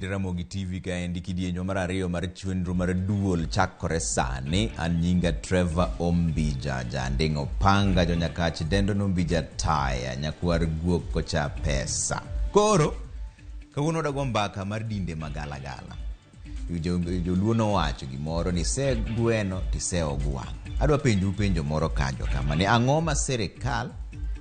Ramogi TV kaendi kidienjwa mar ariyo mar chenro mar duol chakore sani. An nyinga Trevor Ombija, janding' opanga jonyakach dendo nombija taya nyakwar guok kocha pesa. Koro kawuono wadwa go mbaka mar dinde magalagala. Joluo nowacho gimoro ni se gweno tise ogwang'. Adwa penjou penjo moro kanjo kama ni ang'o ma sirikal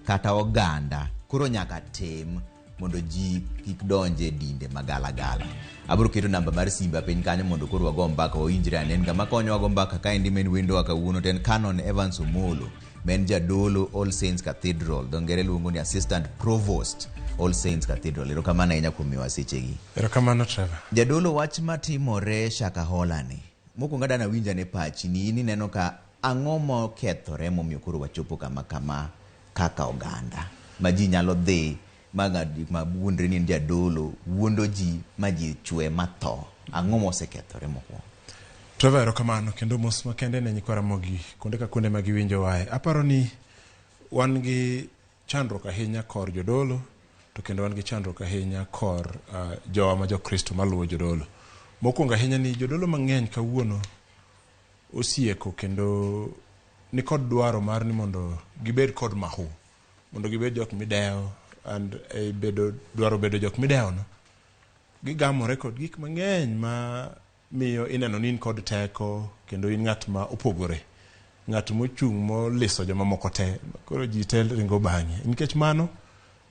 kata oganda koro nyaka tim mondo ji kik donje dinde magalagala. Abiro keto namba mar simba piny kanyo mondo koro wago mbaka wawinjre ane. En ng'ama konyowa go mbaka kaendi ma en wendowa kawuono to en Canon Evans Omolo ma en jadolo All Saints Cathedral. Dho ngere luongo ni Assistant Provost All Saints Cathedral. Erokamano ahinya kuom miyowa sechegi. Erokamano Trevor. Jadolo, wach matimore Shakahola ni, mokwongo adwa nawinj ane pachi ni in ineno ka ang'o mokethore momiyo koro wachopo kama kama kaka oganda ma ji nyalo dhi ma ng'at ma wuondre ni en jadolo wuondo ji ma ji chwe ma tho. Ang'o mosekethore mokwongo? Trevor, erokamano kendo mos makende ne nyikwa Ramogi kuonde ka kuonde ma giwinjowae. Aparo ni wan gi chandruok ahinya kor jodolo to kendo wan gi chandruok ahinya kor jowa ma jokristo maluwo jodolo. Mokwongo ahinya ni jodolo mang'eny kawuono osieko kendo nikod dwaro mar ni mondo gibed kod mahu, mondo gibed jok midewo and e bedo dwaro bedo jok midewo no gigamore kod gik mang'eny ma miyo ineno ni in kod teko kendo in ng'at ma opogore, ng'at mochung' moliso jomamoko te, koro ji te ringo bang'e. Nikech mano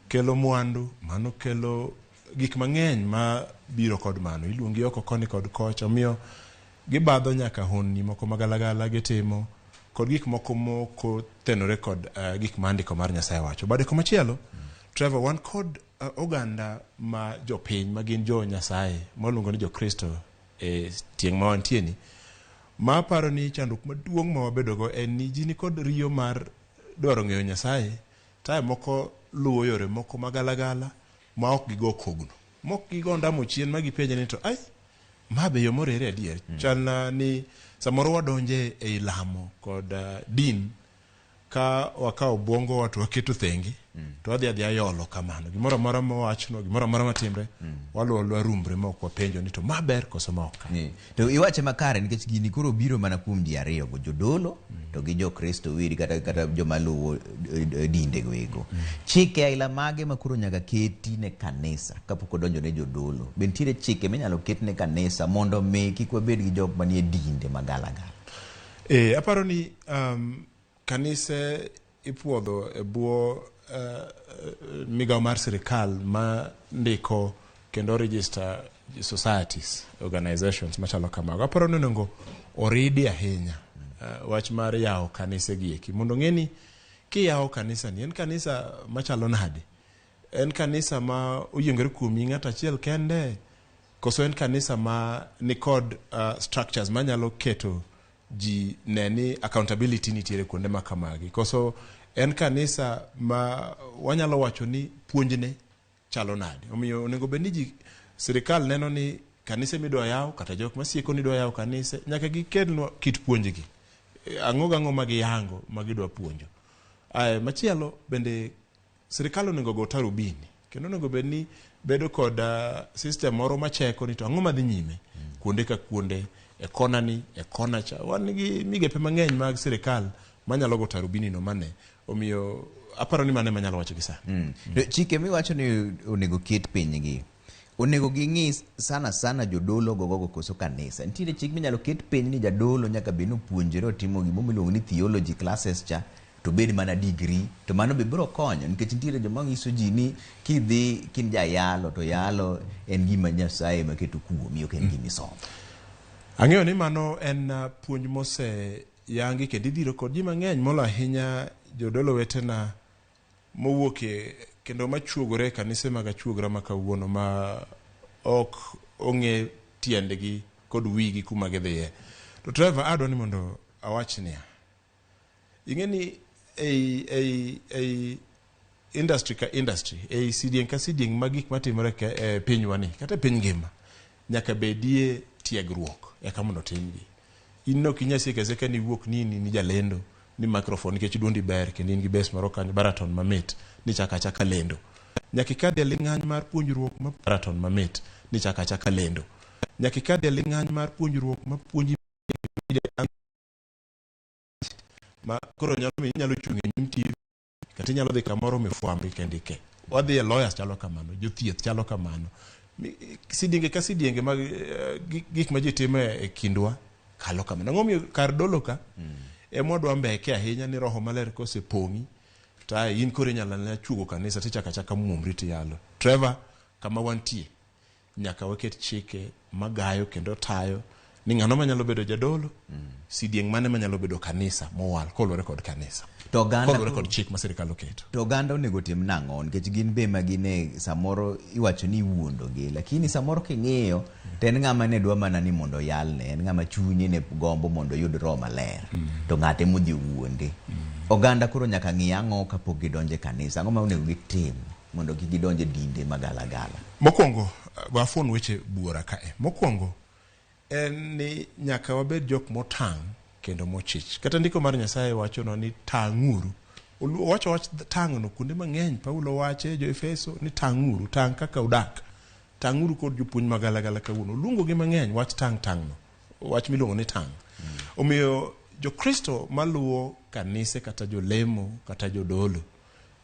kelo mwandu, mano kelo gik mang'eny ma biro kod mano. Iluongi oko koni kod kocha, omiyo gibadho nyaka honni moko magalagala gitimo kod gik moko mokotenore kod gik ma andiko mar Nyasaye wacho. Bade komachielo, Trevor, wan kod oganda ma jopiny ma gin jo Nyasaye mwaluongo ni jokristo e tieng' ma wantie ni, ma aparo ni chandruok maduong' ma wabedogo en ni ji nikod riyo mar dwaro ng'eyo Nyasaye, tae moko luwo yore moko magalagala ma ok gigo kogno, mok gigo ndamo chien ma gipenje ni to ai, ma be yo morere adier. Chalna ni samoro wadonje ei lamo kod din ka wakawo obwongowa to waketo thenge to wadhi adhiya yolo kamano. Gimoro amora mowachno, gimoro amora matimre, waluwo aluwa rumbre ma ok wapenjo ni to ma ber koso ma ok kare. Ni. To iwache makare nikech gini koro biro mana kuom ji ariyo go, jodolo to gi jokristo weri kata joma luwo dinde go ego. Chike aila mage ma koro nyaka keti ne kanisa kapok odonjo ne jodolo? Be nitiere chike minyalo ket ne kanisa mondo mi kik wabed gi jok manie dinde magalagala? Aparo ni kanise ipuodho e bwo migawo mar sirikal ma ndiko kendo register societies, organizations machalo kamago. Aparo ni onego oridi ahinya wach mar yawo kanise gi eki mondo ong'e ni kiyawo kanisa ni en kanisa machalo nade? En kanisa ma oyiengore kuomi ng'ato achiel kende koso en kanisa ma nikod structures manyalo keto ji ne ni accountability nitiere kuonde ma kamagi, koso en kanisa ma wanyalo wacho ni puonjne chalo nade? Omiyo onego bed ni ji sirikal neno ni kanise midwa yaw kata jok masieko ni dwa yaw kanise nyaka gikelnwa kit puonjgi, ang'o gang'o ma giyango ma gidwa puonjo. Ae machielo bende sirikal onego go tarubini kendo onego bed ni bedo kod system moro macheko ni to ang'o madhi nyime kuonde ka kuonde, e kona ni, e kona cha. Wan gi migepe mang'eny mag sirikal manyalo go tarubini no mane. Omiyo aparo ni mano ema anyalo wacho gi sani. To chike miwacho ni onego ket piny gi, onego ging'i sana sana jodolo gogogo koso kanisa? Nitiere chik minyalo ket piny ni jadolo nyaka bed ni opuonjore otimo gima iluongo ni theology classes cha, to bed mana degree, to mano be biro konyo nikech nitiere joma nyiso ji ni kidhi kin jayalo to yalo en gima Nyasaye ema keto kuomi, ok en gima isomo. Ang'eyo ni mano en puonj mose yangi kendo idhiro kod ji mang'eny molo ahinya jodolo wetena mowuok e kendo machuogore e kanise mag achuogra ma kawuono ma ok ong'e tiendgi kod wigi kuma gidhiye. To Trevor, adwa ni mondo awach niya, ing'e ni ei industry ka industry, ei sidieng' ka sidieng' mag gik matimore e pinywa ni kata e piny ngima, nyaka bedie tiegruok eka mondo otimgi. In ok inyal sieko aseka ni iwuok ni in jalendo ni microphone nikech duondi ber kendo in gi bass moro kanyo baraton mamit ni chaka achaka lendo. Nyaka ikadh e ling'any mar puonjruok ma baraton mamit ni chaka achaka lendo. Nyaka ikadhi e ling'any mar puonjruok ma puonji ma koro nyalo miyo inyalo chung' e nyim TV kata inyalo dhi kamoro mifwambi kendi ke. Wadhi e lawyers chalo kamano, jothieth chalo kamano. Sidienge ka sidienge mag gik ma ji timo e kindwa kalo kamano. Ang'o momiyo kar dolo ka ema wadwa mbeke ahinya ni roho maler kosepong'i to ae in koro inyalo anyala chuogo kanisa tichako achaka muomri tiyalo. Trevor, kama wantie nyaka waket chike magayo kendo tayo ni ng'ano manyalo bedo jadolo, sidieng' mane manyalo bedo kanisa mowal koluwore kod kanisa. To oganda Koluwore kod chik ma sirikal oketo. To oganda onego tim nang'o nikech gin be ma gin e samoro iwacho ni iwuondogi lakini samoro king'iyo to en ng'ama ne dwa mana ni mondo oyalne en ng'ama chunye ne gombo mondo oyud roho maler to ng'ate modhi owuonde. Oganda koro nyaka ng'i ang'o kapok gidonjo e kanisa ang'o ma onego gitim mondo kik gidonj e dinde magalagala? Mokwongo, wafuon weche buora kae. Mokwongo, en ni nyaka wabed jok motang' kendo mochich. Kata ndiko mar Nyasaye wachonwa ni tang'uru. Owacho wach tang'no kuonde mang'eny. Paulo wache jo-Efeso ni tang'uru, tang' kaka udak. Tang'uru kod jopuonj magalagala kawuono. Oluongogi mang'eny wach tang' tang'no. Wach miluongo ni tang'. Omiyo Jokristo maluwo kanise kata jolemo kata jodolo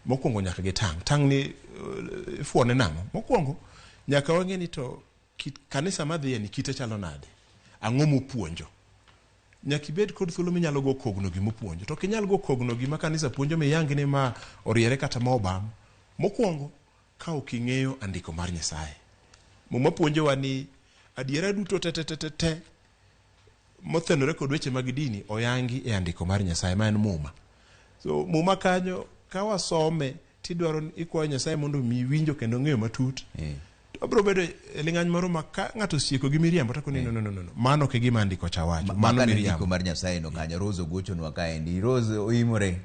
mokwongo nyaka gitang'. Tang' ni ifuone nang'o? Mokwongo nyaka wang'e ni to kit kanisa madhiye ni kite chalo nade? Ang'o mopuonjo? Nyaka ibed kod thuolo minyalo go kogno gima opuonjo. To ok inyal go kogno gima kanisa puonjo miyang ni ma oriere kata ma obam. Mokwongo, ka ok ing'eyo andiko mar Nyasaye. Muma puonjowa ni adiera duto te te te te te mothenore kod weche mag dini oyangi e andiko mar Nyasaye ma en Muma. So Muma kanyo ka wasome tidwaro ni ikwayo Nyasaye mondo omiyi winjo kendo ng'eyo matut. To abiro bedo e ling'any moro ma ka ng'ato osieko gi miriambo to akoni no no no no. Mano ok e gima andiko cha wacho. Mano Maka ne miriambo. ndiko mar Nyasaye no kanyo Rose ogochonwa kaendi. Rose oimore.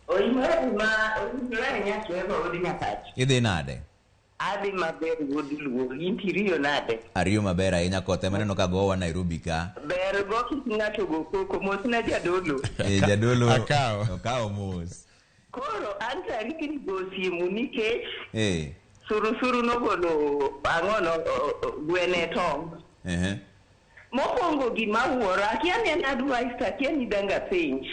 Oimore ma oimore ahinya Trevor wuod Nyakach. Idhi nade? Adhi maber wuod Luo, in to iriyo nade? Ariyo maber ahinya koth ema aneno ka gowa Nairobi ka. Ber go kik ng'ato go koko, mosna jadolo. Eh, jadolo Akawo. okawo mos. Koro an to arikni go simu nikech Eh. surusuru nogolo ang'ono gwene tong'. Ehe. Mokwongo gima awuoro, akia ni en advice to akia ni dang' apenj.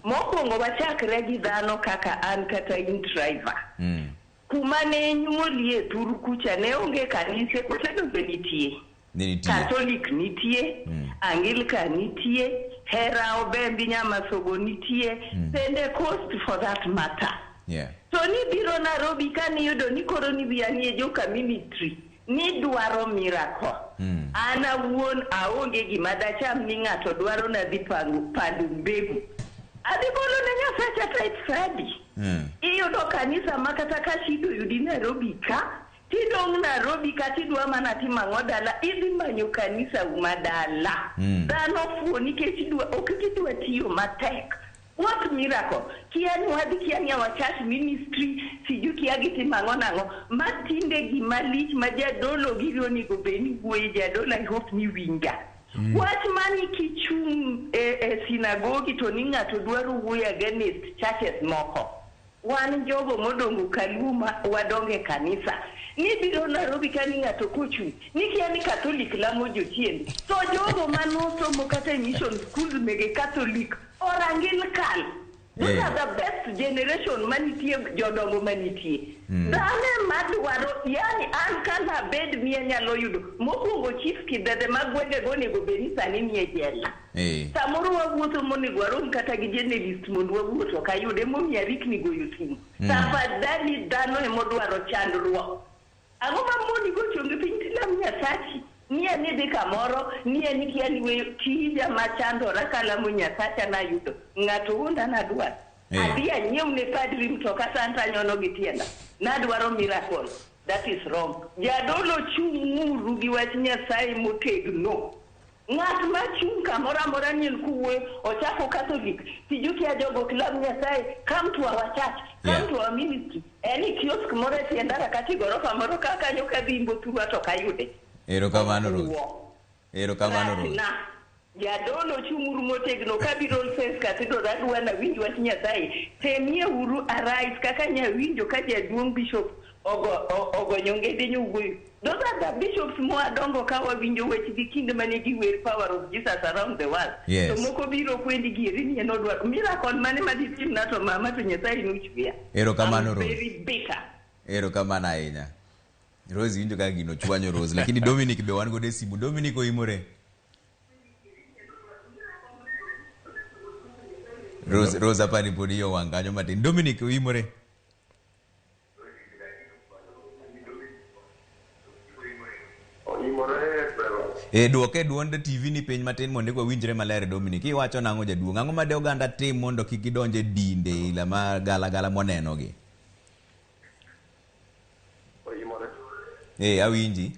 Mokwongo wachakre gi dhano kaka an kata in driver. Kuma ne nyuolie thur kucha ne onge kanise koso donge nitie? Ne nitie. Catholic nitie, Anglican nitie, Hera Obembi Nyamasogo nitie, Pentecost for that matter. Yeah. To nibiro Nairobi ka niyudo ni koro nibianie joka ministry, nidwaro miracle. An awuon aonge gima dacham ni ng'ato dwaro nadhi pango pando mbegu. Adhi golo ne Nyasacha type sadi. Iyudo kanisa ma kata ka shida oyudi Nairobi ka, tidong' Nairobi ka tidwa mana timo ang'o dala, idhi manyo kanisa u ma dala. Dhano fuo nikech dwa, ok gidwa tiyo matek. What miracle? Kia ni wadhi kia ni our church ministry, sijui kia gitimo ang'o nang'o. Ma tinde gima lich ma jadolo giri onego bed ni wuoye jadolo I hope ni winja. Wach mani kichung' e sinagogi to ni ng'ato dwaro wuoyo against churches moko. Wan jogo modongo kaluo ma wadongo e kanisa. Nibiro Nairobi ka ni ng'ato kochung' ni kia ni Catholic lamo jochiende. To jogo manosomo kata e mission schools mege Catholic or Anglican. Those are the best generation manitie jodongo manitie. Dhano ema dwaro yani an kana bed ni anyalo yudo mokwongo chief kidhedhe mag gwengego onego bed ni sani nie jela. Samoro wawuotho monego warom kata gi journalist mondo wawuoth ok ayude emomiyo arikni goyo simu. Tafadhali dhano emodwaro chandruok. Ang'o ma moni go chongi piny tilam Nyasachi? Ni an idhi kamoro, ni an ikia ni weyo tija machandora kalamo Nyasacha nayudo. Ng'ato wuonda nadwar. Adhi anyiew ne padri mtoka santa anyono gi tienda. Nadwaro miracle. That is wrong. Jadolo chung'uru gi wach Nyasaye motegno. Ng'at ma chung' kamoro amora ni en kuwuoyo, ochako Catholic, sijui kia jogo ok lam Nyasaye, come to our church, come to our ministry. En e kiosk moro e tie ndara kata e gorofa moro ka kanyo kadhi imbo thurwa to ok ayude. Erokamano Rose. Ofuwo. Erokamano Rose. Rachna. Jadolo chung'uru motegno kabiro All Saints Cathedral adwa nawinj wach Nyasaye. Temie uru arise kaka nyawinjo ka jaduong' bishop ogonyo ngede nyowuoyo. Those are the bishops mwadongo ka wawinjo wechgi kinde mane giwer power of Jesus around the world. Yes. To moko biro kwendi gieri ni en odwaro miracle mane maditimna to mama to Nyasaye nochweya. Erokamano, I'm Rose. very bitter. Erokamano ahinya. Rose winjo kaka gino chwanyo Rose, lakini Dominic be wan godo e simu. Dominic oimore. Rose, Rose apani pod iye owang' kanyo matin. Dominic oimore. Oimore Trevor. E duoke duond TV ni piny matin mondo eka wawinjre maler Dominic. Iwacho nang'o jaduong'? Ang'o ma de oganda tim mondo kik gidonj e dinde ila ma gala gala monenogi? Oimore. E awinji.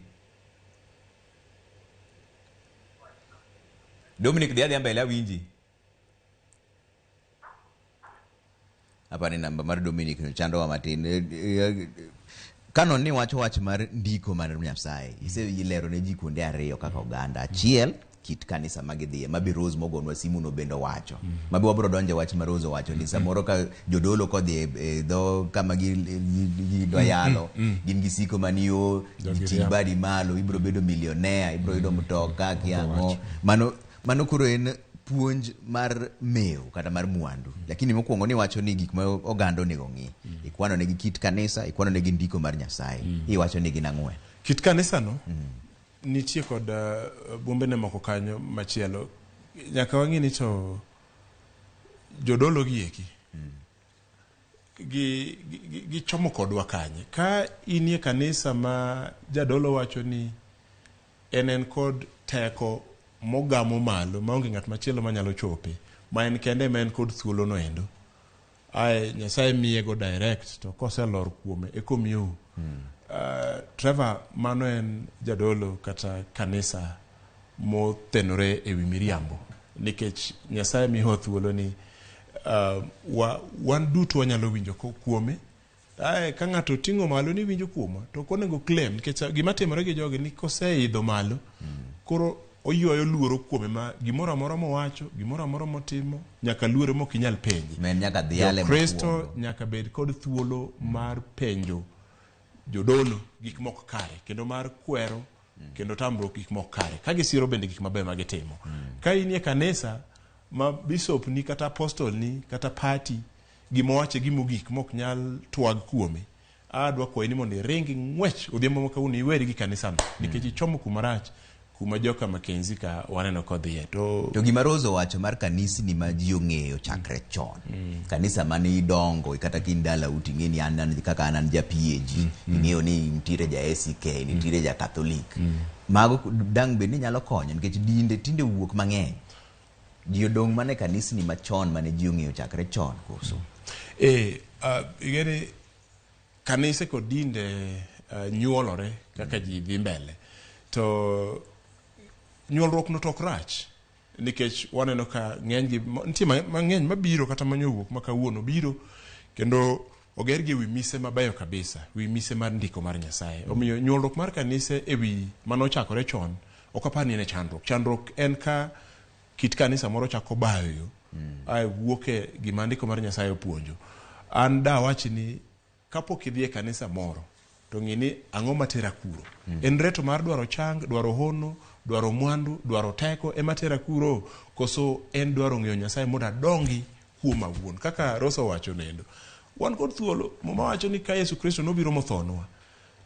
Dominic dhi adhiya mbele awinji. Apani namba mar Dominic no chandowa matin. Kanon ni wacho wach mar ndiko mar Nyasaye, iselero ne ji kuonde ariyo kaka oganda. Achiel, kit kanisa ma gidhiye, ma be Rose mogonwa simu no bende owacho. Ma be wabiro donjo e wach ma Rose owacho ni samoro ka jodolo kodhi e dho kama gidwa yalo, gin gi siko mani yo, Jogi ting' riambo. badi malo, ibiro bedo millionaire, ibiro yudo mtoka, kia ang'o. Mano koro en puonj mar mewo kata mar mwandu. Lakini mokwongo ni wacho ni gik ma oganda onego ng'i. Ikwano negi kit kanisa, ikwano negi ndiko mar Nyasaye. Iwacho ni gin ang'wen. Kit kanisa no nitie kod bombene moko kanyo machielo. Nyaka wang'i ni to jodolo gi eki gichomo kodwa kanye. Ka inie kanisa ma jadolo wacho ni en kod teko mogamo malo maonge ng'at machielo manyalo chope, ma en kende ma en kod thuolo no endo. Ae Nyasaye miye go direct to koselor kuome eka omiyou. Trevor, mano en jadolo kata kanisa motenore ewi miriambo nikech Nyasaye miyowa thuolo ni wan duto wanyalo winjo kuome. Ae ka ng'ato oting'o malo ni winjo kuomwa to ok onego claim nikech gima timore gi jogi ni koseidho malo koro oywayo luoro kuome ma gimoro amora mowacho, gimoro amora motimo nyaka luore mok inyal penje. Men nyaka dhiale Jokristo mokwongo. nyaka bed kod thuolo mar penjo jodolo gik mok kare kendo mar kwero kendo tamruok gik mok kare ka gisiro bende gik mabeyo ma gitimo. Ka inie kanisa ma bishop ni kata apostle ni kata party gima owacho gimogik mok nyal twag kuome, adwa kwayi ni mondo iring ng'wech odhiambo ma kawuono iweri gi kanisano nikech ichomo kuma rach kuma joka Mackenzie ka waneno kodhiye to To gima Rose owacho mar kanisni ma ji ong'eyo chakre chon. Kanisa mane idongo kata ka in dalau ting'e ni an kaka an ja PAG. Ing'eyo ni nitiere ja ACK, nitiere ja Catholic. Mago dang' bed ni nyalo konyo nikech dinde tinde wuok mang'eny. Ji odong' mana e kanisni machon mane ji ong'eyo chakre chon koso. Ing'eni kanise kod dinde nyuolore kaka ji dhi mbele to nyuolruok no to ok rach nikech waneno ka ng'eny gi nitie mang'eny mabiro kata manyowuok ma kawuono biro kendo oger gi ewi mise mabeyo kabisa, wi mise mar ndiko mar Nyasaye. Omiyo nyuolruok mar kanise ewi manochakore chon ok apar ni en e chandruok. Chandruok en ka kit kanisa moro chako bayo yo ae wuok e gima ndiko mar Nyasaye opuonjo. An dawach ni kapok idhi e kanisa moro to ng'i ni ang'o matera kuro. En reto mar dwaro chang, dwaro hono, dwaro mwandu, dwaro teko ema tera kuro, koso en dwaro ng'eyo Nyasaye mondo adongi kuom awuon. Kaka Rosa owacho nendo, wan kod thuolo. Muma wacho ni ka Yesu Kristo nobiro mothonwa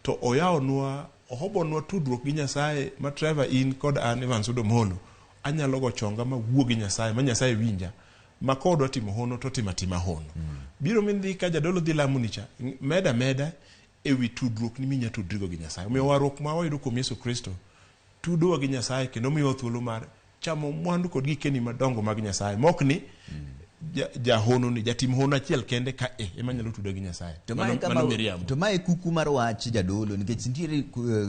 to oyawonwa, ohobonwa tudruok gi Nyasaye ma Trevor in kod an Evans Odomolo anyalo go chonga ma wuo gi Nyasaye ma Nyasaye winja ma kodwa timo hono to timo atima hono. Biro min dhi ka jadolo dhi lamoni cha, meda meda ewi tudruok ni minya tudrigo gi Nyasaye. Omiyo warruok ma wayudo kuom Yesu Kristo tudowa gi Nyasaye kendo miyowa thuolo mar chamo mwandu kod gikeni madongo mag Nyasaye. Mok ni jahono ni jatim hono achiel kende ka e ema nyalo tudo gi Nyasaye. To mae Mano miriambo. To mae kuku mar wach jadolo nikech nitiere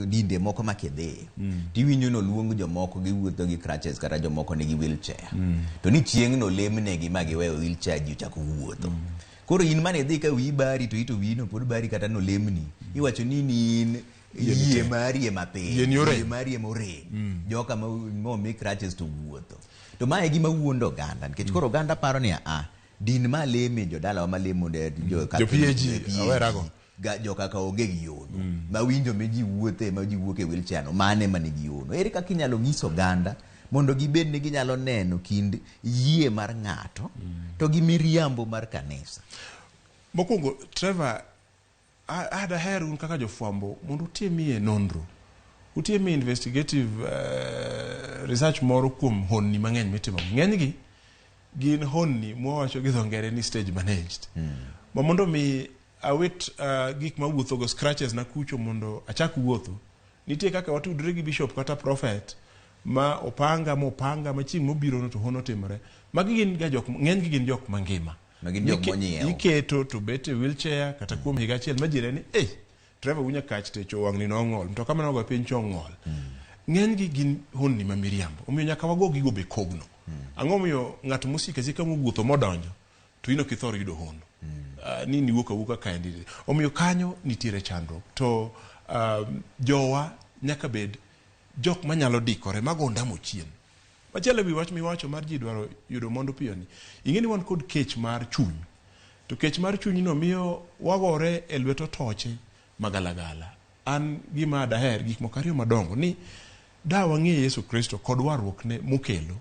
dinde moko ma kidhiye tiwinjo noluong jomoko giwuotho gi crutches kata jomoko nigi wheelchair. To ni chieng' no lemnegi ma giweyo wheelchair ji ochako wuotho. Koro in mane idhi ka wiyi bari to ito wiyi no pod bari kata nolemni. Iwacho ni in yie mari ema piny. Yie ni orem. Yie mari ema orem. Joka momi crutches to wuotho. To mae e gima wuondo oganda nikech koro oganda paro ni a din ma leme jodalawa malemo jo Jo PAG, awerago. Ga, joka ka onge gi yono ma winjo me ji wuothe ma ji wuok e wheelchair no mane ma nigi yono ere kaka inyalo nyis oganda mondo gibed ni ginyalo neno kind yie mar ng'ato to gi miriambo mar kanisa Mokwongo, Trevor, a daher un kaka jofwambo mondo utimie nonro. Utimie investigative research moro kuom honni mang'eny mitimo. Ng'enygi gin honni mwawacho gi dho ngere ni stage managed. Ma mondo mi awit gik mawuothogo scratches na kucho mondo achak wuotho. Nitie kaka watudre gi bishop kata prophet ma opanga mopanga ma chieng' mobiro no to hono timore. Magi gin ga jok ng'enygi gin jok mangima. Ma gin jok monyiew. Iketo to bet e wheelchair kata kuom higa achiel ma ji ni eh Trevor Wunya kach techo wang'ni nong'ol mtoka mane ogo piny cho ong'ol. Ng'enygi gin honni ma miriambo. Omiyo nyaka wago gigo be kogno. Ang'o miyo ng'at mosiko asika mowuotho modonjo to in ok ithor yudo hono. Ni niwuok awuoka kaendi. Omiyo kanyo nitiere chandruok. To jowa nyaka bed jok manyalo dikore mago ondamo chien. Machielo ewi wach miwacho mar ji dwaro yudo mwandu piyo ni, ing'e ni wan kod kech mar chuny. To kech mar chuny no miyo wagore e lwet otoche magalagala. An gima daher gik moko ariyo madongo ni da wang'e Yesu Kristo kod warruokne mokelo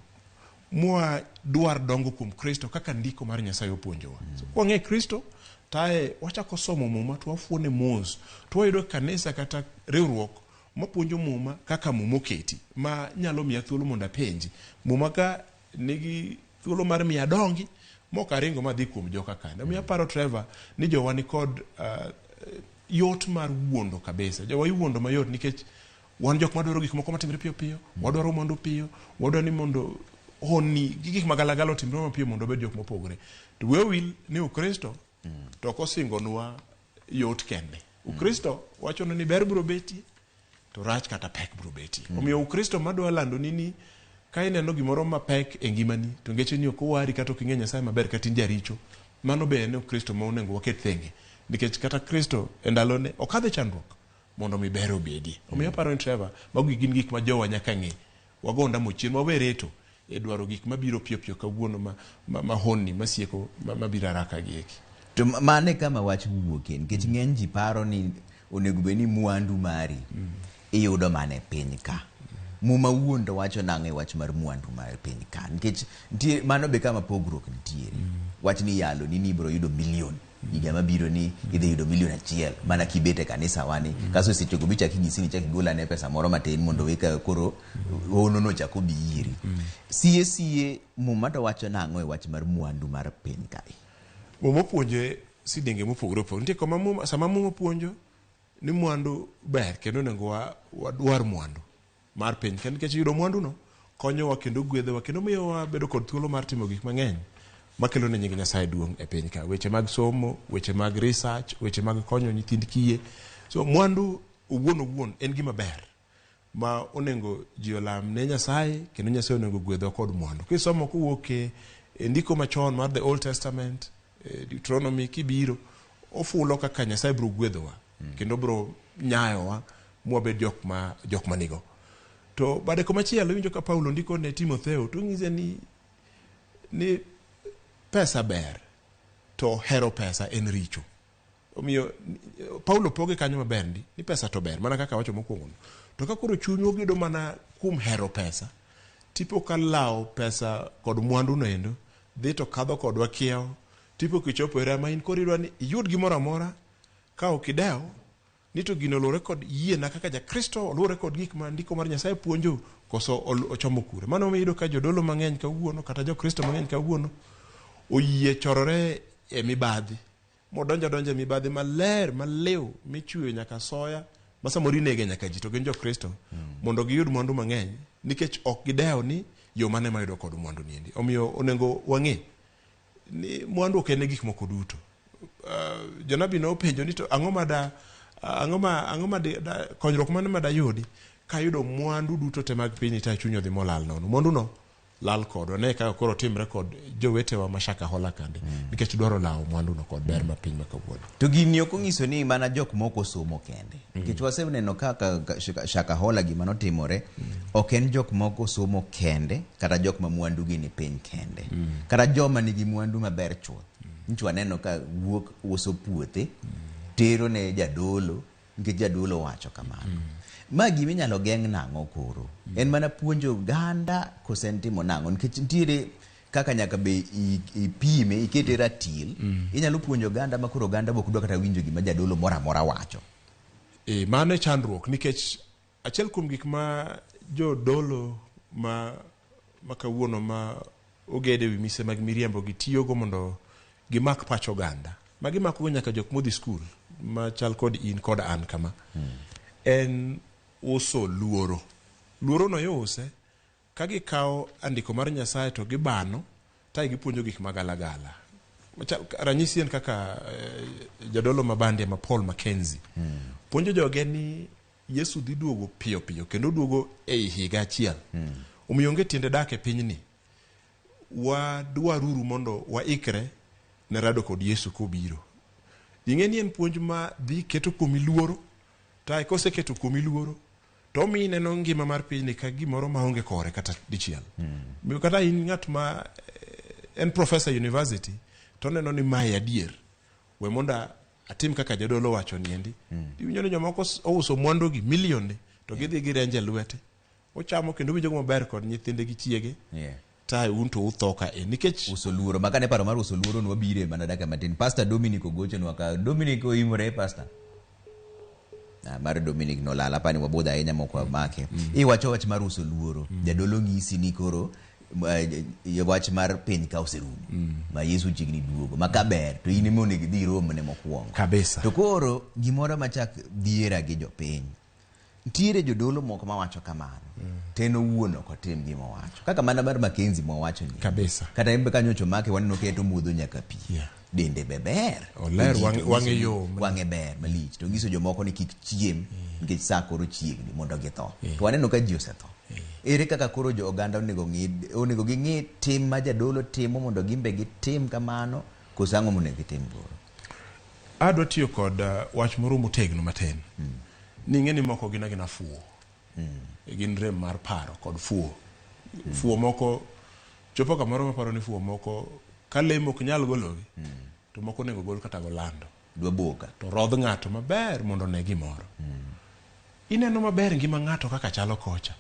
mwa dwar dongo kuom Kristo kaka ndiko mar Nyasaye opuonjowa. So, kwang'e Kristo tae wachako somo muma to wafuone mos to wayudo kanisa kata riwruok mapuonjo muma kaka muma oketi ma nyalo miya thuolo mondo apenji muma ka nigi thuolo mar miya adongi mok aringo madhi kuom joka kande omiyo aparo Trevor ni jowa ni kod yot mar wuondo kabisa jowa iwuondo mayot nikech wan jok madwaro gik moko matimre piyo piyo wadwaro mwandu piyo wadwaro ni mondo honni gi gik magalagala otimre mapiyo mondo obed jok mopogore to we wil ni ukristo to ok osingonwa yot kende ukristo wachonwa ni ber biro betie to rach kata pek biro betie omiyo ukristo madwa landoni ni ka ineno gimoro mapek e ngimani to ngeche ni ok owari kata ok ing'e nyasaye maber kata in jaricho mano be en ukristo ma onego waket thenge nikech kata kristo e ndalone okadho e chandruok mondo mi ber obedie omiyo aparo ni Trevor mago gin gik ma jowa nyaka ng'e wago ondamo chien wawe reto e dwaro gik mabiro piyo piyo kawuono ma honni masieko mabiro haraka gi eki to mano e kama wach wuokie nikech ng'eny ji paro ni onego bed ni mwandu mari iyudo mana e piny ka muma wuon to wacho nang'o e wach mar mwandu mar piny ka nikech nitie mano be kama pogruok nitiere wach ni yalo ni ibiro yudo milion higa mabiro ni idhi yudo milion achiel mana kibet e kanisa wani kaso sechego bichak inyisi ni chak igol ane pesa moro matin mondo eka koro hono no chak obi iri siye siye muma to wacho nang'o e wach mar mwandu mar piny kae muma opuonje sidenge mopogore opogore nitie koma muma sama muma puonjo ni mwandu ber kendo onego wadwar mwandu mar piny kendo nikech yudo mwandu no konyowa kendo gwedhowa kendo miyowa bedo kod thuolo mar timo gik mang'eny makelo ne nying Nyasaye duong' e piny ka weche mag somo weche mag research weche mag konyo nyithind kiye so mwandu owuon owuon en gima ber ma onego ji olam ne Nyasaye kendo Nyasaye onego gwedhwa kod mwandu kisomo kowuok e ndiko machon mar the Old Testament Deuteronomy kibiro ofulo kaka Nyasaye biro gwedhowa kendo biro nyayowa mwabed jok ma nigo to bade komachielo iwinjo ka Paulo ndiko ne Timotheo to onyise ni pesa ber to hero pesa en richo omiyo Paulo poge kanyo maber ndi ni pesa to ber mana kaka awacho mokwongo no to ka koro chunywa ogedo mana kuom hero pesa tipo ka lawo pesa kod mwandu no endo dhi to kadho kodwa kiewo tipo kichopo e rama in koro idwa ni iyud gimoro amora ka ok idewo ni to gino oluwore kod yiena kaka jakristo oluwore kod gik ma ndiko mar nyasaye puonjo koso ochomo kure mano iyudo ka jodolo mang'eny kawuono kata jokristo mang'eny kawuono oyie chorore e mibadhi modonjo adonja e mibadhi maler maliw michweyo nyaka soya ma samoro inege nyaka ji to gin jokristo mondo giyud mwandu mang'eny nikech ok gidewo ni yo mane mayudo kod mwandu niendi omiyo onego wang'e ni mwandu ok en e gik moko duto jonabi nopenjo ni to ang'o ma da ang'o ma konyruok mane ma dayudi kayudo mwandu duto te mag piny ta chuny odhi molal nono mwandu no lal kodwa ne kaka koro timre kod jowetewa ma Shakahola kande nikech dwaro lawo mwandu no kod ber ma piny ma kawuono to gini ok onyiso ni mana jok moko somo kende nikech waseneno kaka Shakahola gima notimore ok en jok moko somo kende kata jok ma mwandu gi ni piny kende kata joma nigi mwandu maber chuth nyicho waneno ka wuok uso puothe tero ne jadolo nikech jadolo wacho kamano. Ma gima inyalo geng' nang'o koro? En mana puonjo oganda kose en timo nang'o? Nikech nitiere kaka nyaka be ipime, ikete ratil. Inyalo puonjo oganda ma koro oganda be ok dwa kata winjo gima jadolo moro amora wacho. Mano e chandruok nikech achiel kuom gik ma jodolo ma kawuono ma ogede wi mise mag miriambo gi tiyogo mondo gimak pach oganda ma gimakogo nyaka jok modhi skul machal kod in kod an kama en uso luoro. Luoro no iuse ka gikawo andiko mar Nyasaye to gibano to gipuonjo gik magalagala. Ranyisi en kaka jadolo ma Bandia ma Paul Mackenzie puonjo joge ni Yesu dhi duogo piyo piyo kendo duogo ei higa achiel. Omiyo onge tiende dak e pinyni. Wadwaruru mondo waikre ne rado kod Yesu kobiro. Ing'e ni en puonj ma dhi keto kuomi luoro, to koseketo kuomi luoro to omiyi neno ngima mar pinyni ka gimoro maonge kore kata dichiel. Omiyo kata in ng'at ma en professor university to oneno ni mae adier. We mondo atim kaka jadolo wacho niendi. Iwinjo ni jomoko ouso mwandugi milionde to gidhi girenje lwete. Ochamo kendo winjo maber kod nyithinde gi chiege. Ta un to utho ka e nikech uso luoro. Makane paro mar uso luoro nwabire mana dakika matin. Pastor Dominic ogochonwa ka. Dominic oimore pastor. Mar Dominic nolal apani wabudho ahinya mok wamake. Iwacho wach mar uso luoro. Jadolo ng'isi ni koro wach mar piny ka oserumo. Ma Yesu chiegni duogo. Ma kaber to in ema onego idhi iromne mokwongo. Kabisa. To koro gimoro machak dhiera gi jopiny. Nitiere jodolo moko mawacho kamano. To en owuon ok otim gima owacho. Kaka mana mar Mackenzie mwawacho ni. Kabisa. Kata en be kanyocha omake waneno ka omodho nyaka pi. Dende be ber. Oler, wang'e yom. Wang'e ber malich. To nyiso jomoko ni kik chiem nikech sa koro chiegni mondo githo. To waneno ka ji osetho. Ere kaka koro jo oganda onego ging'i tim ma jadolo timo mondo gin be gitim kamano koso ang'o monego gitim koro? Adwa tiyo kod wach moro motegno matin. Ni ing'e ni moko gin agina fuwo. Gin rem mar paro kod fuwo. Fuwo moko chopo kamoro maparo ni fuwo moko ka lemo ok nyal gologi to moko onego gol kata golando. Dwa boka. To rodh ng'ato maber mondo one gimoro. Ineno maber ngima ng'ato kaka chalo kocha.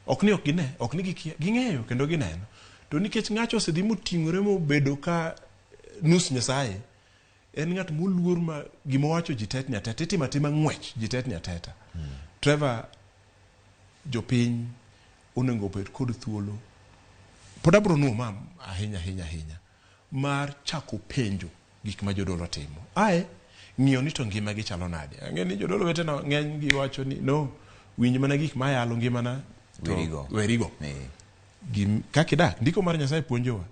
Ok ni ok gine, ok ni gikia, ging'eyo kendo gineno. To nikech ng'acho osedhi moting'ore mobedo ka nus Nyasaye, en ng'at moluor ma gima owacho ji tetni ateta, itimo atima ng'wech ji tetni ateta. Trevor, jopiny onego obed kod thuolo, pod abro nuo ma ahinya ahinya ahinya, mar chako penjo gik ma jodolo timo. Ae, ng'iyo ni to ngima gi chalo nade. Ang'e ni jodolo wetena ng'eny gi wacho ni no, winj mana gik ma yalo ngimana to Werigo. werigo. Kaka idak, ndiko mar Nyasaye puonjowa.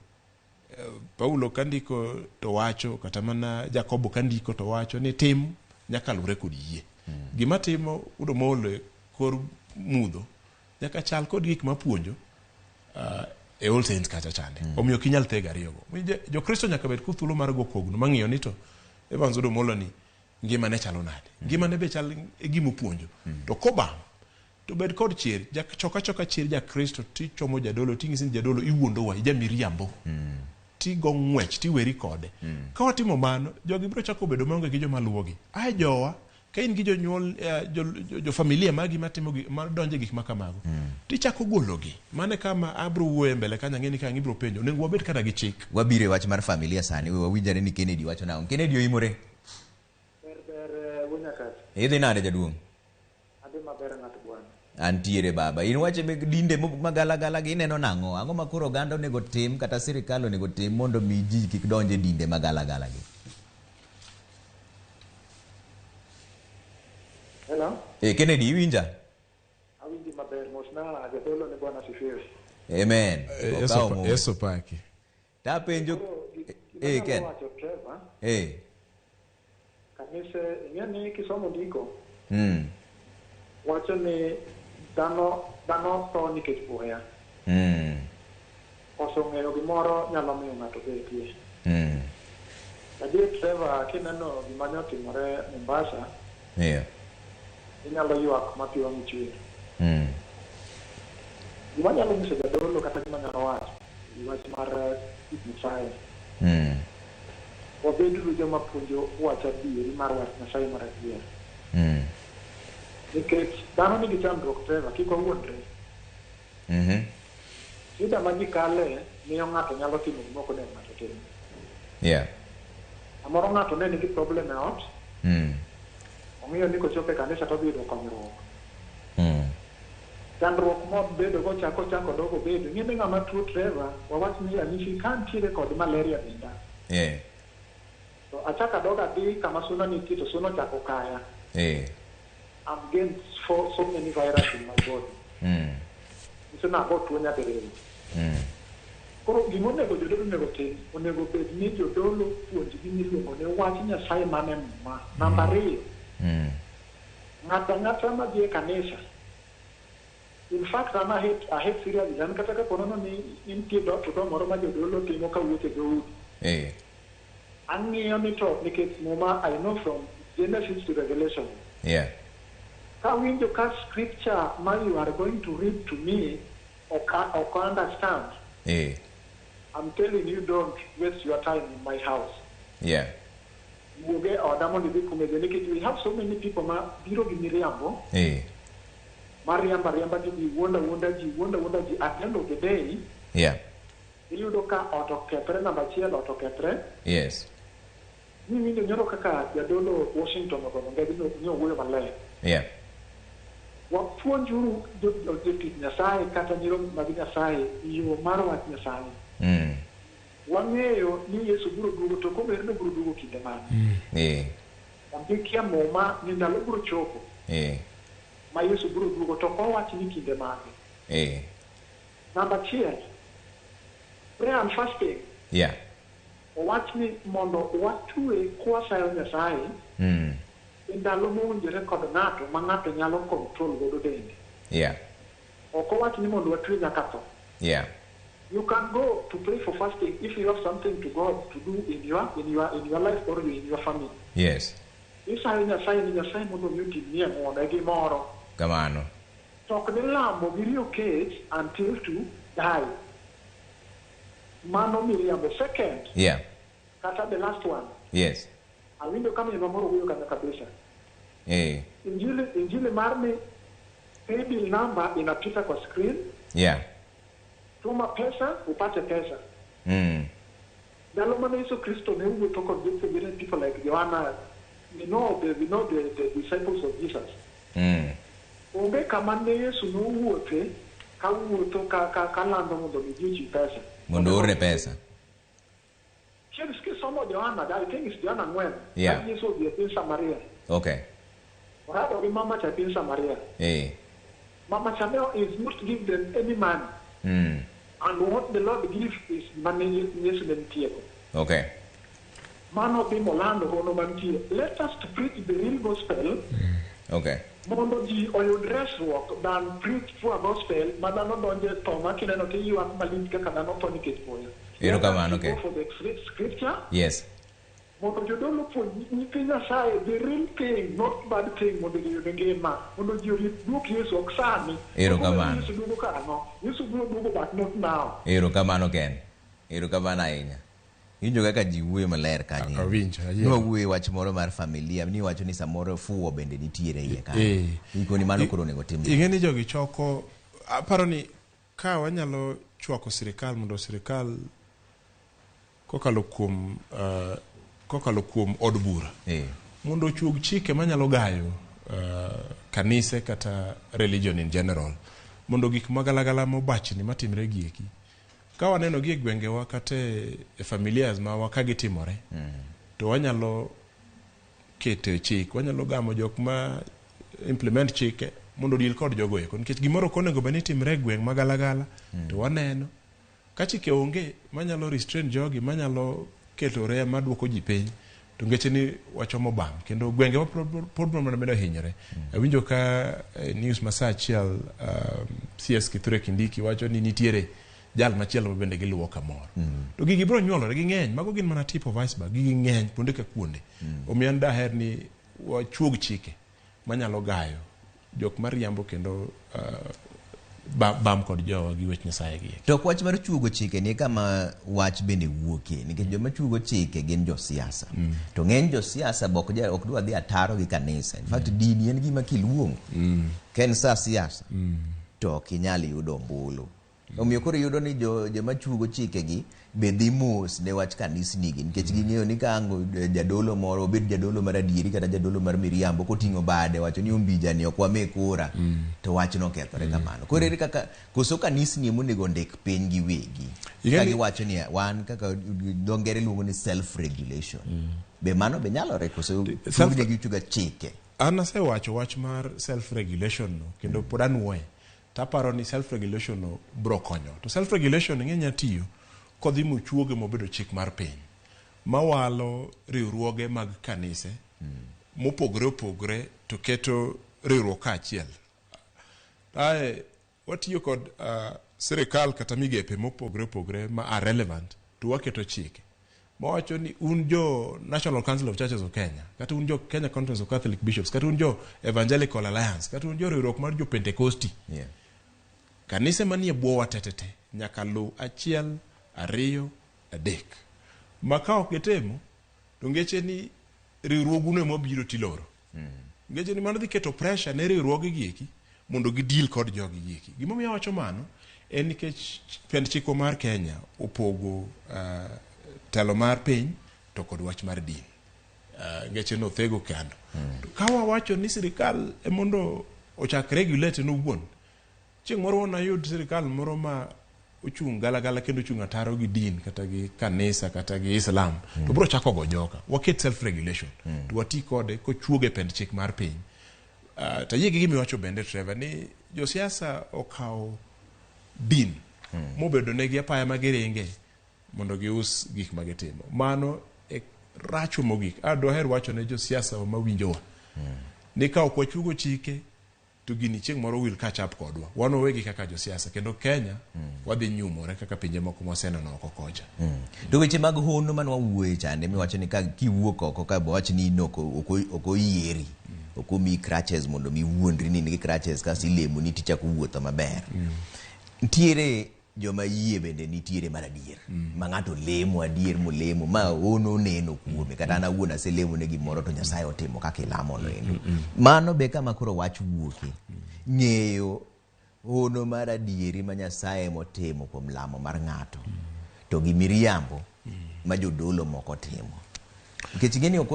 Paulo ka ndiko to wacho, kata mana Jakobo ka ndiko to wacho ni tim nyaka luwre kod yie. Gima timo udo molo kor mudho nyaka chal kod gik mapuonjo e All Saints kacha chande. Omiyo ok inyal thego ariyogo. Jokristo nyaka bed kod thuolo mar go kogno mang'iyo ni to Evans Odo Molo ni ngimane chalo nade. Ngimane be chal e gima opuonjo. To kobam to bed kod chir, choka choka chir Jakristo tichomo jadolo ting'isi ni jadolo iwuondowa, ijamiriambo. Tigo ng'wech, tiweri kode. Ka watimo mano, jogi biro chako bedo maonge gi joma luwogi. Ae jowa, ka in gi jonyuol, jo familia magi matimo gi, ma donjo e gik ma kamago, tichako gologi. Mano e kama abro wuoye mbele kanyo, ang'e ni ka ang' ibro penjo, onego wabed kata gi chik. Wabiro e wach mar familia sani, we wawinjane ni Kennedy wacho nang'o. Kennedy oimore. Ber ber, wuonyakach. Idhi nade jaduong'? Adhi maber ng'at bwana. Antiere baba. In wache meg dinde magalagala gi ineno nang'o? Ang'o ma koro oganda onego tim kata sirikal onego tim mondo mi ji kik donj e dinde magalagala gi? Hello? Kennedy, iwinja? Awinji maber, mosna jadolo ni Bwana asifiwe. Amen. Okawo mos. Yesu paki. Ta penjo Koro, gima anyalo Ken. wacho, Trevor, Kanise, ing'e ni kisomo ndiko, wacho ni dhano tho nikech buya. Koso ng'eyo gimoro nyalo miyo ng'ato betie. Adier Trevor, kineno gima ne otimore Mombasa, inyalo ywak ma pi wang'i chwer. Gima nyalo nyiso jadolo kata gima nyalo wacho, wach mar tich Nyasaye. Wabeduru joma puonjo wach adieri mar wach Nyasaye mar adier. Nikech dhano nigi chandruok Trevor, kik wawuondre. Shida ma ji kale miyo ng'ato nyalo timo gima ok onego ng'ato tim. Samoro ng'ato ne nigi problem e ot, ong'iyo ni kochopo e kanisa to odhi yudo konyruok. Chandruok mobedo go chako chako dogo bedo. Ing'e ni ng'ama tuo Trevor, wawach ni ranyisi ka ntiere kod malaria denda. To achako adog adhi kama suna nitie to suna ochako kaya. I'm gained for so many virus in my body. Nyiso ni ago tuo nyadiriyo. Koro gima onego jodolo onego tim, onego bed ni jodolo puonj gima iluongo ni wach Nyasaye man e Muma. Namba 2, ng'ato ang'ata madhi e kanisa. In fact, an I hate seriously. An kata kapo nono ni nitie door to door moro ma jodolo timo kawuok e dhoudi. Ang'iyo ni to nikech Muma I know from Genesis to Revelation. Kawinjo ka scripture ma you are going to read to me ok understand. I'm telling you, don't waste your time in my house. Wuog e oda mondo idhi kumedhe nikech we have so many people ma biro gi miriambo ma riambo ariamba gi ji wuondo awuonda ji wuondo awuonda ji. At the end of the day, iyudo ka ot okethre. Namba 1, ot okethre. Niwinjo nyoro kaka jadolo Washington ogono ngedno ni owuoyo maler. Wapuonjuru jotich Nyasaye kata nyiro mag Nyasaye yo mar wach Nyasaye. Wang'eyo ni Yesu biro duogo, to kobed ni obiro duogo kinde mane? Ondikie Muma ni ndalo biro chopo ma Yesu biro duogo, to ok owach ni kinde mage. Namba 1, prayer and fasting. Owach ni mondo watwe kwasayo Nyasaye e ndalo mowinjore kod ng'ato ma ng'ato nyalo control godo dende. Ok owach ni mondo watwe nyaka tho. You can go to pray for fasting if you have something to God to do in your life or in your family. Isayo Nyasaye ni Nyasaye mondo mi otimnie ng'wono e gimoro. Kamano. To ok ni lamo gi riyo kech until to die. Mano miriambo. Second, kata the last one. Awinjo ka minwa moro wuoyo kanyo kabisa. Injili mar ni paybill number inapita kwa screen, tuma pesa upate pesa. Ndalo mane Yesu Kristo ne wuotho kod jopuonjre, people like Joanna, we know the disciples of Jesus. Onge kama ne Yesu nowuothe kawuotho ka lando mondo mi ji ochiw pesa. Mondo oorne pesa. Chieng' kisomo Joanna, I think it's Joanna 4. Ka Yesu odhi e piny Samaria. Orado gi mama cha e piny Samaria. Mama cha ne is not give them any money. And what the Lord give is mane Yesu ne nitiego. Mano dhi molando hono mantie. Let us to preach the real gospel mondo ji oyud resruok than preach poor gospel ma dhano donje tho ma kineno to iywak malich kaka dhano tho nikech muya. Erokamano, Let us okay. go for the scripture mondo jodolo puonj nyithi Nyasaye the real thing, not bad thing, mondo ji oyud ngima, mondo ji orit duok Yesu ok sani. Erokamano. Yesu duogo karang'o? Yesu biro duogo, but not now. Erokamano Ken. Erokamano ahinya. Iwinjo kaka ji wuoyo maler kanyo. Awinjo, ayiero. Nwawuoyo e wach moro mar familia, niwacho ni samoro fuwo bende nitiere iye kanyo. Ikoni mano koro onego tim. Ing'e ni jogi choko, aparo ni ka wanyalo chwako sirikal mondo sirikal kokalo kuom od bura mondo ochuog chike manyalo gayo kanise kata religion in general, mondo gik magalagala mobachni matimre gi eki ka waneno gi e gwengewa kata e familias mawa ka gitimore, to wanyalo keto chik, wanyalo gamo jok ma implement chike mondo deal kod jogo eko, nikech gimoro ok onego bed ni timre e gweng' magalagala to waneno ka chike onge manyalo restrain jogi, manyalo keto rea maduoko ji piny, to ngeche ni wachomo bam kendo gwengewa pod biro mana medo hinyore. Awinjo ka news ma saa 1, CS Kithure Kindiki wacho ni nitiere jal machielo ma bende giluwo kamoro, to gigi biro nyuolore ging'eny. Mago gin mana tip of iceberg, gigi ng'eny kuonde ka kuonde. Omiyo an daher ni wachuog chike manyalo gayo jok mariambo kendo Bam kod jowa gi wech Nyasaye gi. To ok wach mar chuogo chike ni kama wach bende wuokie, nikech joma chuogo chike gin josiasa. To ng'eny josiasa be ok dwa dhi ataro gi kanisa. In fact, dini en gima kiluongo. Ka en sa siasa, to ok inyal yudo ombulu. Omiyo koro iyudo ni joma chuogo chikegi be dhi mos ne wach kanisni gi, nikech ging'eyo ni ka ang' jadolo moro obed jadolo mar adieri kata jadolo mar miriambo koting'o bade wacho ni Ombija ni ok wami kura, to wachno okethore kamano. Koro ere kaka koso kanisni ema onego ndik piny giwegi ka giwacho ni wan kaka dho ngere luongo ni self regulation, be mano be nyalore koso chugnegi chuga chike? An asewacho wach mar self regulation no kendo pod anuoye taparo ni self regulation no bro konyo. To self regulation ing'e nya tiyo kodhi mochuoge mobedo chik mar piny mawalo riwruoge mag kanise mopogore opogore to keto riwruok kaachiel. Ae watiyo kod sirikal kata migepe mopogore opogore ma are relevant to waketo chike mawacho ni un jo National Council of Churches of Kenya, kata un jo Kenya Conference of Catholic Bishops, kata un jo Evangelical Alliance, kata un jo riwruok mar jo Pentecosti, kanise manie bwowa tetete nyaka luw achiel, ariyo, adek, ma ka ok gitimo to ngeche ni riwruoguno ema biro tiloro. Ngeche ni mano dhi keto pressure ne riwruoge gi eki mondo gidil kod jogi gi eki. Gimomiyo awacho mano en nikech pend chikwa mar Kenya opogo telo mar piny to kod wach mar din. Ngeche nothego kando. To ka wawacho ni sirikal emondo ochak regulate en owuon, chieng' moro wanayud sirikal moro ma ochung' galagala kendo ochung' ataro gi din kata gi kanisa kata gi Islam to biro chako go joka. Waket self regulation to wati kode kochuoge pend chik mar piny. To ayie gi gimiwacho bende, Trevor, ni josiasa okawo din mobedo negi apaya ma giringe mondo gius gik ma gitimo. Mano e racho mogik. A dwaher wacho ne josiasa mawinjowa ni ka ok wachuogo chike to gini chieng' moro wil catch up kodwa wan wawegi kaka josiasa, kendo Kenya wadhi nyumore kaka pinje moko mwaseneno oko kocha. To weche mag hono mane wawuoye chande miwacho ni ka kiwuok oko ka wach ni in ok oyieri, ok omiyi crutches mondo mi iwuondri ni in gi crutches kasto ilemoni tichako wuotho maber. Nitiere joma yie bende nitiere mar adier ma ng'ato lemo adier molemo ma hono neno kuome, kata an awuon aselemo ne gimoro to Nyasaye otimo kaka ilamo no endo. Mano be kama koro wach wuoke ng'eyo hono mar adieri ma Nyasaye motimo kuom lamo mar ng'ato to gi miriambo ma jodolo moko timo, nikech ing'e ni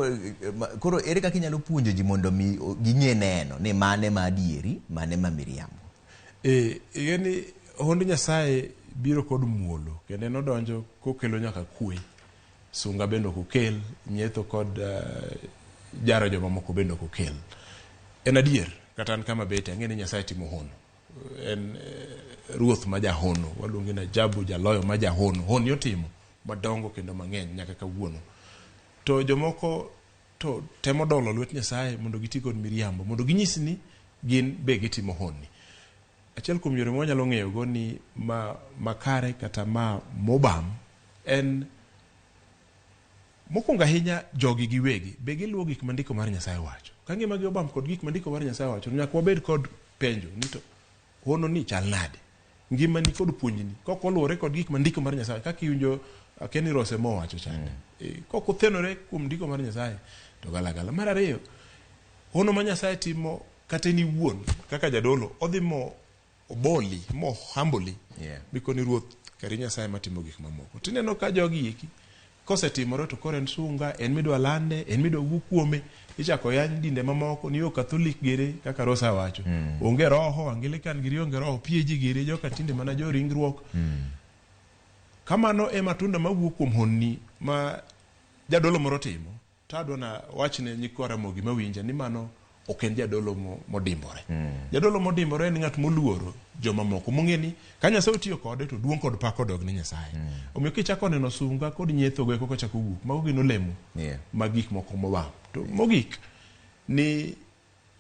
koro ere kaka inyalo puonjo ji mondo mi ging'e neno ni mane ma adieri, mane ma miriambo? E ing'e ni hond Nyasaye biro kod muolo kendo en odonjo kokelo nyaka kwe. Sunga bende ok okel, nyietho kod jaro jomamoko bende ok okel. En adier, kata an kama bete ang'e ni Nyasaye timo hono. En ruoth ma jahono, waluonge ni ajabu jaloyo ma jahono. Honni otimo madongo kendo mang'eny nyaka kawuono. To jomoko to temo dolo lwet Nyasaye mondo giti kod miriambo mondo ginyis ni gin be gitimo honni. Achiel kuom yore ma wanyalo ng'eyogo ni ma makare kata ma mobam en mokwongo ahinya jogi giwegi be giluwo gik ma ndiko mar Nyasaye wacho. Ka ngimagi obam kod gik ma ndiko mar Nyasaye wacho, to nyaka wabed kod penjo ni to hono ni chal nade? Ngimani kod puonjni kok oluwore kod gik ma ndiko mar Nyasaye kaka iwinjo Kenny Rose mowacho chande. Kok othenore kuom ndiko mar Nyasaye to galagala. Mar ariyo, hono ma Nyasaye timo kata en iwuon kaka jadolo odhi mo oboli mo humbly mikoni ruoth kari Nyasaye matimo gik mamoko. Tineno ka jogi eki kosetimore to koro en sunga, en midwa lande, en midwa wuo kuome, ichako yany dinde mamoko ni yo Catholic giri kaka Rosa wacho. Onge roho, Anglican giri onge roho, PAG giri joka tinde mana jo ringruok. Kamano e matunda mawuok kuom honni ma jadolo moro timo. To adwa na wachne nyikwa Ramogi mawinja ni mano ok en jadolo modimbore. Jadolo modimbore en ng'at moluoro jomamoko mong'e ni ka Nyasaye otiyo kode to duong' kod pak odog ne Nyasaye. Omiyo kichako neno sunga kod nyietho go eka chako wuok, mago gin olemo mag gik moko mobam. To mogik ni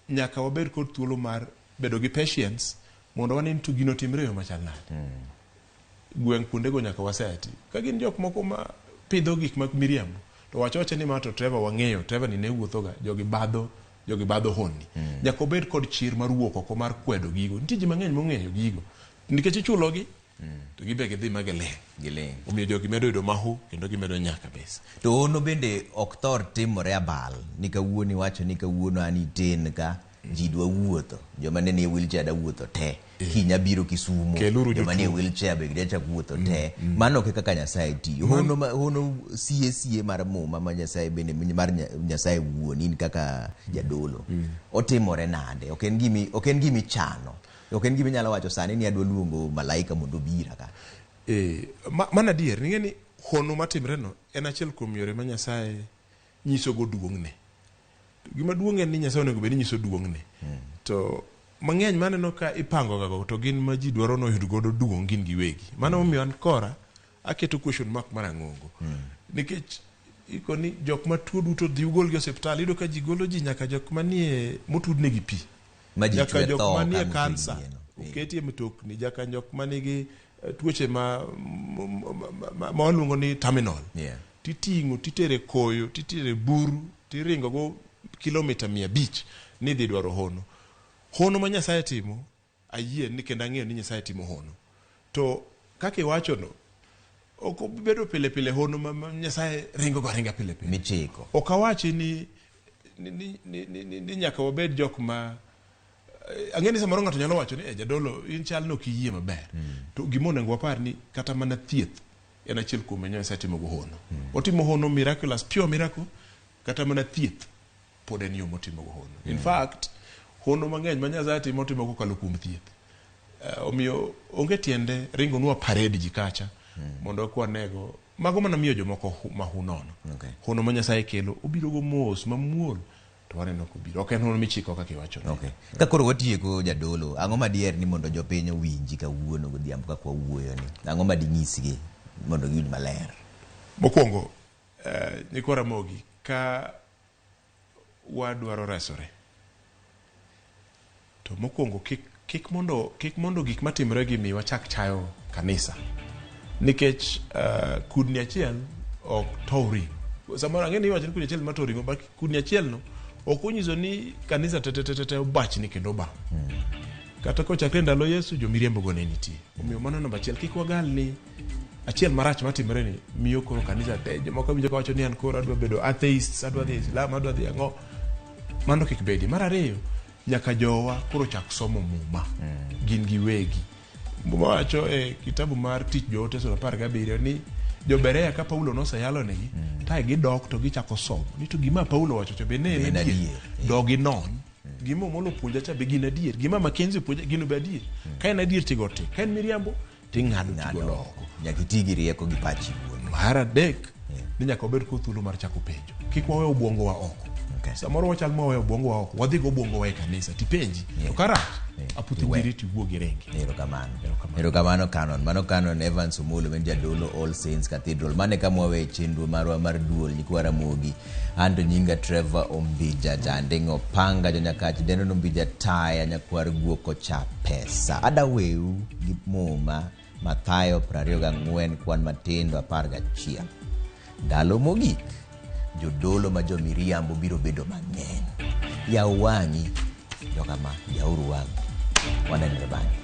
nyaka wabed kod thuolo mar bedo gi patience mondo wane ni to gino timre e yo machal nade. Gweng' kuondego nyaka waseti. Ka gin jok moko ma pidho gik mag miriambo, to wach awacha ni ma to Trevor wang'eyo, Trevor ni ne wuothoga, jogi badho honni. Nyaka obed kod chir mar wuok oko mar kwedo gigo. Nitie ji mang'eny mong'eyo gigo. Nikech ichulogi to gibe gidhi ma giling'. Giling'. Omiyo jogi medo yudo mahu kendo gimedo nya kabisa. To hono bende ok thor timore abal ni kawuono iwacho ni kawuono an iten ka ji dwa wuotho joma ne nie wheelchair da wuotho te kiny abiro Kisumo Keluru joma nie jotuo. wheelchair be gidwa chak wuotho te mano ok e kaka Nyasaye tiyo hono hono sie sie mar muma ma Nyasaye bende mar Nyasaye wuon in kaka jadolo otimore nade ok en gimi ok en gimi chano ok en gimi nyalo wacho sani ni adwa luongo malaika mondo obira ka Mano adier, ing'e ni hono matimre no en achiel kuom yore ma Nyasaye nyisogo duong'ne. Gima duong' en ni Nyasaye onego bed ni nyiso duong'ne. To mang'eny maneno ka ipango gago to gin ma ji dwaro noyud godo duong' gin giwegi. Mano momiyo an kora aketo question mark mar ang'ongo. Nikech iko ni jok matuo duto dhi ugolgi e osiptal, iyudo ka ji golo ji nyaka jok manie motudnegi pi. Ma ji Nyaka chwe jok tho manie ka kansa motudgi no. oketi e mtokni, nyaka jok manigi tuoche ma waluongo ni terminal. Titing'o, titere koyo, titere buru, tiringo go kilomita 500 ni dhi dwaro hono. Hono ma Nyasaye timo, ayie ni kendo ang'eyo ni Nyasaye timo hono. To kaka iwacho no, ok obedo pile pile hono ma Nyasaye ringo go aringa pile pile. Michiko. Ok awachi ni nyaka wabed jok ma ang'e ni samoro ng'ato nyalo wacho ni jadolo in chal no ok iyie maber. To gima onego wapar ni kata mana thieth en achiel kuom Nyasaye timo go hono. Otimo hono miraculous, pure miracle, kata mana thieth pod en yo motimo go hono. In fact, hono mang'eny ma Nyasaye timo otimo kokalo kuom thieth. Omiyo onge tiende ringonwa parade ji kacha mondo okwanego. Mago mana miyo jomoko mahu nono. Hono ma Nyasaye kelo obiro go mos mamuol to waneno kobiro. Ok en hono michiko kaka iwacho. Ka koro watieko jadolo, ang'o madier ni mondo jopiny owinji kawuono godhiambo kaka wawuoyo ni? Ang'o madinyisgi mondo giwinj maler? Mokwongo, nyikwa Ramogi, ka wadwaro resore, to mokwongo kik mondo gik matimore gi mi wachak chayo kanisa. Nikech kudni achiel ok tow ring'o. Samoro ang'e ni iwacho ni kudni achiel ma tow ring'o, but kudni achiel no ok onyiso ni kanisa te te te te obachni kendo obam. Kata kochakre ndalo Yesu jomiriambo go ne nitie. Omiyo mano namba achiel, kik wagal ni achiel marach matimore ni miyo koro kanisa te. Jomoko winjo kawacho ni an koro adwa bedo atheist, adwa dhi Islam, adwa dhi ang'o. Mano kik bedi. Mar ariyo, nyaka jowa koro chak somo muma. Gin giwegi. Muma wacho e kitabu mar Tich Joote sura 17 ni jo-Berea ka Paulo noseyalo negi, tae gidok to gichako somo. Ni to gima Paulo wacho cha be ne en En adier. adier. Dog inon. Gima Omolo puonja cha be gin adier. Gima Mackenzie puonja gino be adier. Ka en adier tigo tik. Ka en miriambo ting'ado tigolo oko. Nyaka iti gi rieko gi pachi wuon. Mar adek, ni nyaka wabed kod thuolo mar chako penjo. Kik wawe obwongowa oko. Samoro wachal ma wawe obwongowa oko, wadhi go obwongowa e kanisa, tipenji. To karach, aputh injiri tiwuog iringi. Erokamano. Erokamano Canon. Mano Canon Evans Omolo en jadolo All Saints Cathedral. Mano e kama wawe chenro marwa mar duol nyikwa Ramogi. An to nyinga Trevor Ombija Janding' Opanga jonyakach dendo Ombija Taya nyakwar guok ocha pesa. Ada weu gi muma Mathayo 24 kwan matindo 11. Ndalo mogik jodolo ma jomiriambo biro bedo mang'eny. Yaw wang'i, jokama, yawuru wang'u. Wanenre bang'e.